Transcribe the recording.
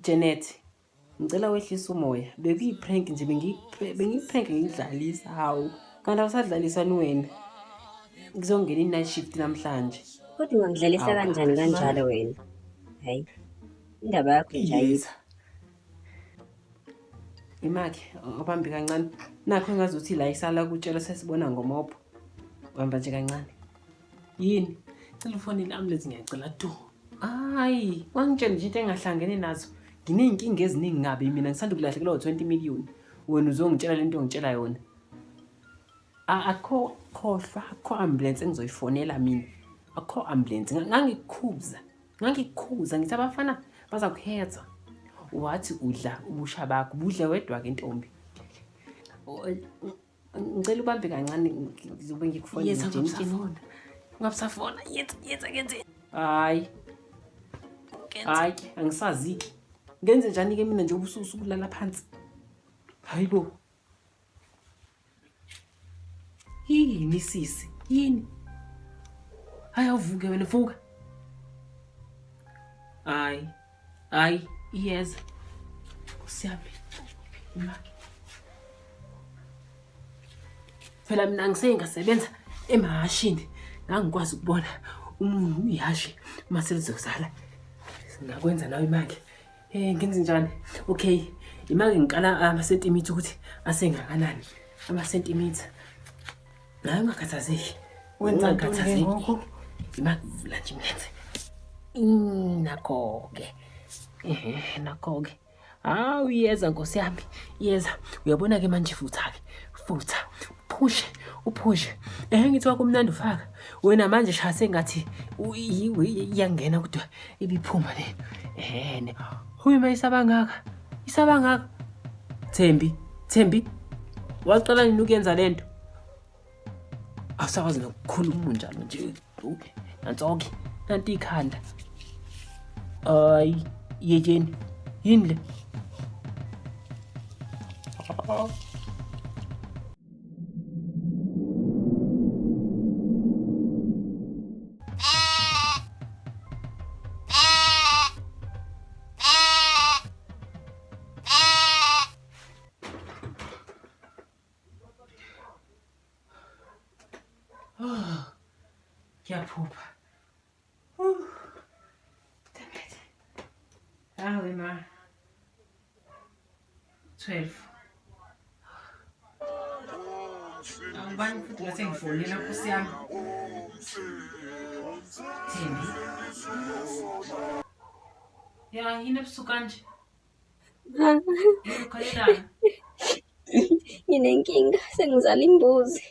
Janet, ngicela wehlise umoya. Bekuyi-prank nje, bengiyi-prank ngidlalisa. Hawu, kanti awusadlalisani wena. Kuzongena i-night shift namhlanje. Kodwa ungangidlalisa Awu, kanjani kanjalo wena? Hayi, indaba yakho nje ayikho. Yeza. Imakhe, awubambi kancane. Nakho engazuthi la isala kutshela sesibona ngomopho. Bamba nje kancane. Yini? Cela ufonele i-ambulance ngiyacela tu. Hayi, wangitshela nje into engahlangene nazo. Nginey'nkinga eziningi kabi mina ngisanda kulahlekelwa u-20 million. Wena uzongitshela lento ongitshela yona. Akho khohlwa, akho ambulance engizoyifonela mina. Akho ambulance. Ngangikukhuza. Ngangikukhuza ngithi abafana bazakuhetha. Wathi udla ubusha bakho, budle wedwa-ke ntombi. Ngicela ubambe kancane ngizobe ngikufonela Yetha nje. ungabusafona. Ungabusafona. Yetha, yetha ngenze. Hayi. Hayi, angisazi-ke. Ngenze njani-ke mina nje ubusuku ukulala phansi? Hayi bo. Yini sisi? Yini? Hayi awuvuke wena vuka. Hayi. Hayi, iyeza. Nkosi yami. Imaki. Phela mina ngiseke ngasebenza emahashini. Ngangikwazi ukubona umuntu ihhashi uma selizozala. Singakwenza nawe imali. Ngenze njani? Okay, imali ngikala amasentimitha ukuthi asengakanani. Amasentimitha. Nawe ungakhathazeki. Wenza ntoni ke Ungakhathazeki. ngoku? Imali vula nje imilenze. Nakho-ke. Ehhe, nakho-ke. Hawu iyeza nkosi yami, iyeza. Uyabona-ke manje futha-ke. Futha. Uphushe, uphushe. Ehhe ngithi wakho umnandi ufaka. Wena manje shaya sengathi iyangena kodwa ibiphuma le. Ehhe. Huyi ma isaba ngaka. Isaba ngaka. Thembi, Thembi. Waqala nini ukuyenza lento? Awusakwazi nokukhuluma njalo nje. Nanso-ke, nanti ikhanda. Hayi, yekeni. Yini le? Ngiyaphupha. Damn it. Hawe ma. 12. Angibani futhi ngase ngifonela nkosi yami. Thembi. Ya yini ebusuku kanje? Yini ukhalelani? Nginenkinga, sengizala imbuzi.